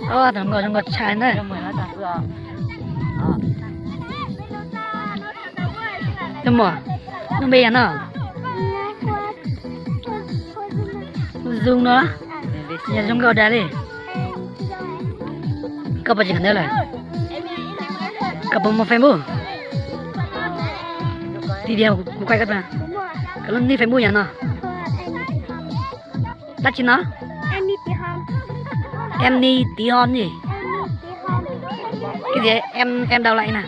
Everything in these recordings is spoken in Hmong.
Tus hluas nkauj zoo nkauj tshaj na. Tus muam, lub npe yog no? Zoo no, yog zoo nkauj dag li. Koj puas tsis kawm ntawv lawm? Koj puas muaj Facebook? Tiv tias kuv kuaj koj, koj lub nick Facebook yog no. Dab tsi no? Em ni tiv hom ni. Koj tias em, em đọc lại na.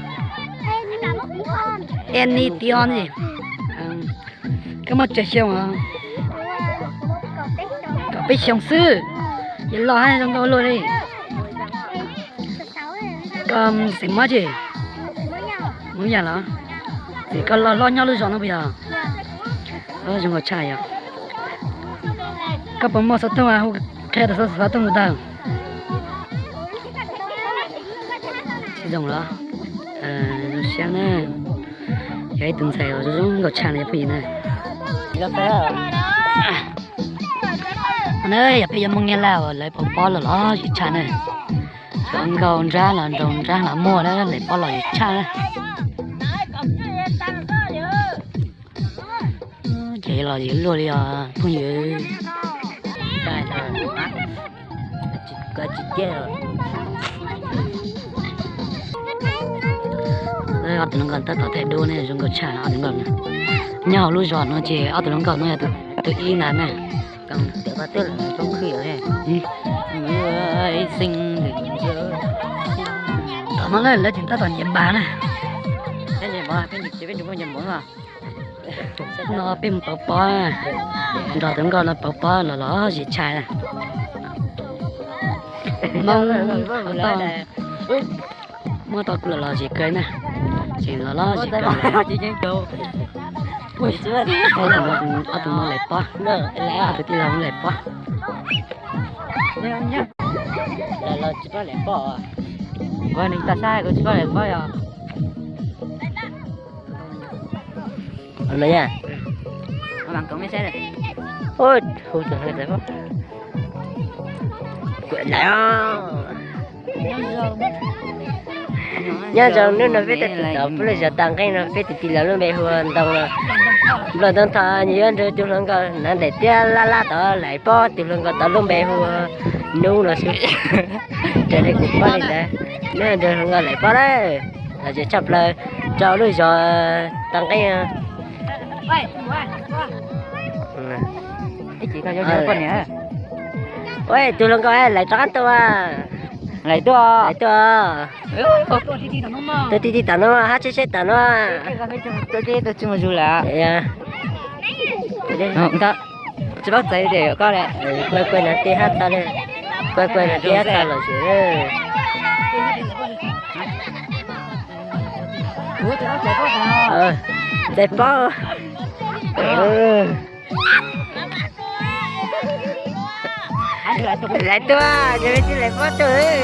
Em ni tiv hom ni. Koj muaj tsawg xyoo os? Kaum peb xyoo xwb. Ces loj hab zoo nkauj luaj li. Koj xeem Hmoob tsi? Hmoob Yaj los? Ces koj loj hlob nyob lub zos no puas yog? Zoo nkauj tshaj yom. Koj puas muaj xov tooj, hu qhia tau xov tooj kuv tau. Tsis zoo los? Zoo siab na. Yog ib tug ntxhais zoo nkauj tshaj no cov phooj ywg na. Na yog peb yuav Hmoob Nyab Laj uas lawv pov pob los lom zem tshaj na. Cov nkauj nrab los nraug nrab los muaj na, lawv pob lom zem tshaj na. Ces lom zem luaj li os phooj ywg. Ob tug hluas nkauj tab tom thaij duab ne, zoo nkauj tshaj ob tug hluas nkauj no. Nyob hauv lub zos no ces ob tug hluas nkauj no yog tus ib ntag ne. Tom no lawv tseem tab tom nyiam npas na. No peb mus pauv pob, nrog tus nkauj no pauv pob los lom zem tshaj. Hmoob, muab tau kuv los lom zem kawg na. Tseem los lom zem kawg. Ob tug no lawm pob, ob tug tij laug no lawm pob. Tsis paub lawm pob. Kuv tsis paub lawm pob yog. Nyob zoo, hnub no peb tuaj txog peb lub zos Tag Nqeeb no, peb tus tij laug lub npe hu ua Ntoo no. Nplog Ntoo Thoj nws yuav nrog tus hluas nkauj hnav nplaim tiab laj laj tod lawm pob, tus hluas nkauj tod lub npe hu ua Nub no xwb. Raws li kuv paub li ntawd, nws nrog hluas nkauj lawm pob lawm. Los zem tshaj plaws rau lub zos Tag Nqeeb. Tus hluas nkauj lawm rov qab tuaj. Lawm tuaj. Tuaj ti ti tom no, hab tsheb tsheb tom no. Tsis paub txais tias yog koj lawm. Kuaj kuaj no tib hab txha, kuaj kuaj no tib hab txha los sis. Txais pob. Lawm tuaj, yog li tsis lawm pob tuaj.